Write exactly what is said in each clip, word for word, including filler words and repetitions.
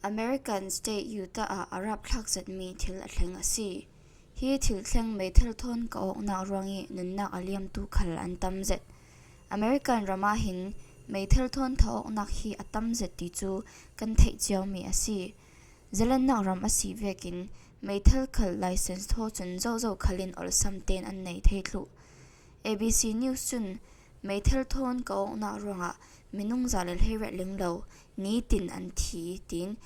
American state Utah ah a rapthlak zet mi thil a thleng a si. Hi thil thleng meithal thawn ka awknak ruang i nunnak a liamtu khal an tam zet. American ram ah hin meithal thawn thawknak hi a tam zet ti cu kan theih cio mi a si. Zalennak ram a si vekin meithal khal license thaw cun zozo khal in olsam tein an nei thei thluh. A B C News cun meithal thawn ka awknak ruangah minung za le hleiriat ling lo nitin an thi tiin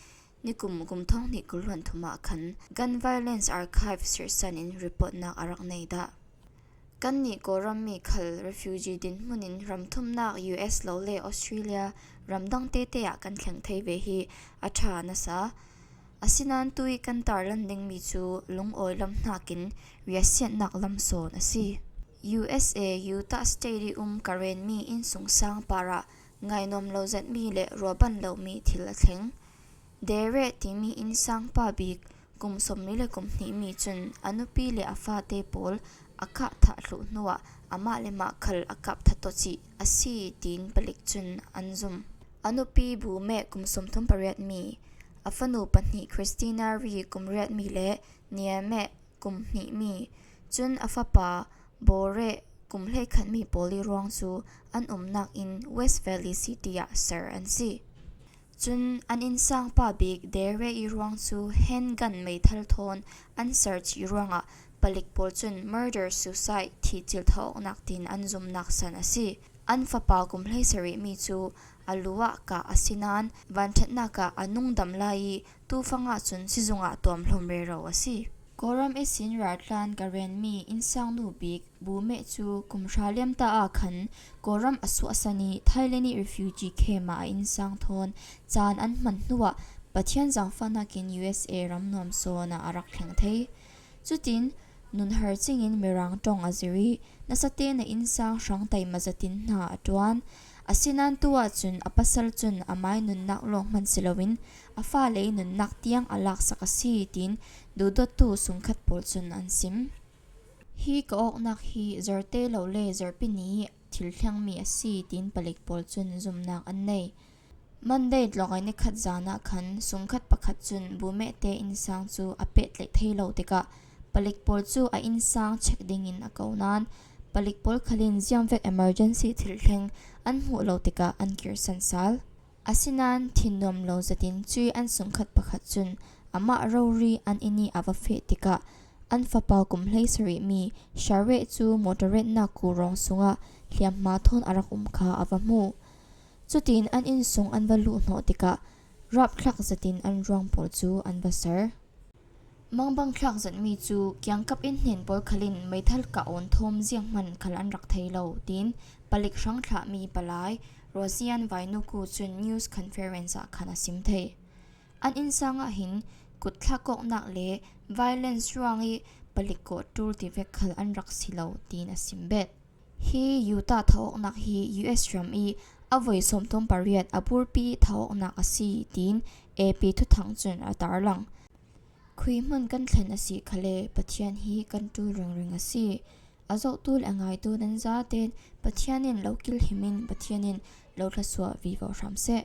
nikum kum thawng hnih kul hluan thum ah khan Gun Violence Archive sirhsan in reportnak a rak nei dah. Kannih Kawlram mi khal refugee dinhmun in ramthumnak U S lo le Australia ramdang tete ah kan thleng thei ve hi a ṭha nasa. Asinain tu i kan tarlan dingmi cu lungawi lam hnakin riahsiatnak lam sawn a si. U S A Utah State i um Karen mi innsungsang parah ngainuam lo zetmi le ruahban lomi thil a thleng. Dere timi innsangpa bik kum sawmli le kum hnihmi cun a nupi le a fate pawl a kah thah thluh hnuah amah le mah khal a kap that aw cih a si tiin palik cun an zum. A nupi Bu Meh kum sawmthum pariatmi, a fanu pahnih Christina Ri kum riatmi le Nia Meh kum hnihmi, cun a fapa Bore kum hleikhatmi pawl i ruang cu an umnak in West Valley City ah ser an si. Cun an innsangpa bik Dere i ruang cu handgun meithal thawn an ser cih ruangah palik pawl cun murder suicide thihcil thawknak tiin an zumnak san a si. An fapa kum hleisarihmi cu a lu ah kah a si nain vanṭhatnak ah a nungdam lai i tufang ah cun sizung ah tuamhlawm rero a si. Kawlram ihsin raltlan Karen mi innsangnu bik Bu Meh cu kum hra liamta ah khan Kawlram a suahsan i Thailand i refugee camp ah a innsang thawn caan an hman hnuah Pathian zaangfahnak in U S A ram nuam sawn ah a rak thleng thei. Cutin nun har cingin Mirang ṭong a zir i nasa tein a innsang hrang taima zatin hna a ṭuan. Asinain tu ahcun a pasal cun amai nunnak lawng hman si loin a fale i nunnak tiang a laksak a si tiin duhdawttu sungkhat pawl cun an sim. Hi ka awknak hi zerte lo le zarhpi ni thil thlengmi a si tiin palik pawl cun zumnak an nei. Monday tlawngei ni khat zan ah khan sungkhat pakhat cun Bu Meh te innsang cu a pehtlaih thei lo tikah palik pawl cu a innsang check dingin a ko nain palik pawl khal in ziangvek emergency thil thleng an hmuh lo tikah an kirsan sal. Asinain thinnuam lo zetin cui an sungkhat pakhat cun amah rori an inn i a va feh tikah an fapa kum hleisarihmi Shareh cu motor retnak kurawng sungah hliamhma thawn a rak um kha a va hmuh. Cutin an innsung an va luh hnawh tikah rapthlak zetin an ruang pawl cu an va ser. Mangbang thlak zetmi cu kiangkap in hnen pawl khal in meithal kah awn thawm zianghman khal an rak thei lo, tiin palik hrang thlahmi palai Rosian Vainuku cun news conference ah khan a sim thei. An innsang ah hin kut thlak awknak le violence ruang i palik kawh ṭul tivek khal an rak si lo, tiin a sim bet. Hi Utah thawhawknak hi U S ram i a voi sawmthum pariat a burpi thawhawknak a si, tiin A P thuthang cun a tarlang. Khui hmun kan thlen a si khale Pathian hi kan ṭul ringring a si. A zohtu le a ngaitu nan zaten Pathian in lo kilhim in Pathian in lo thlasuah vivo hram seh.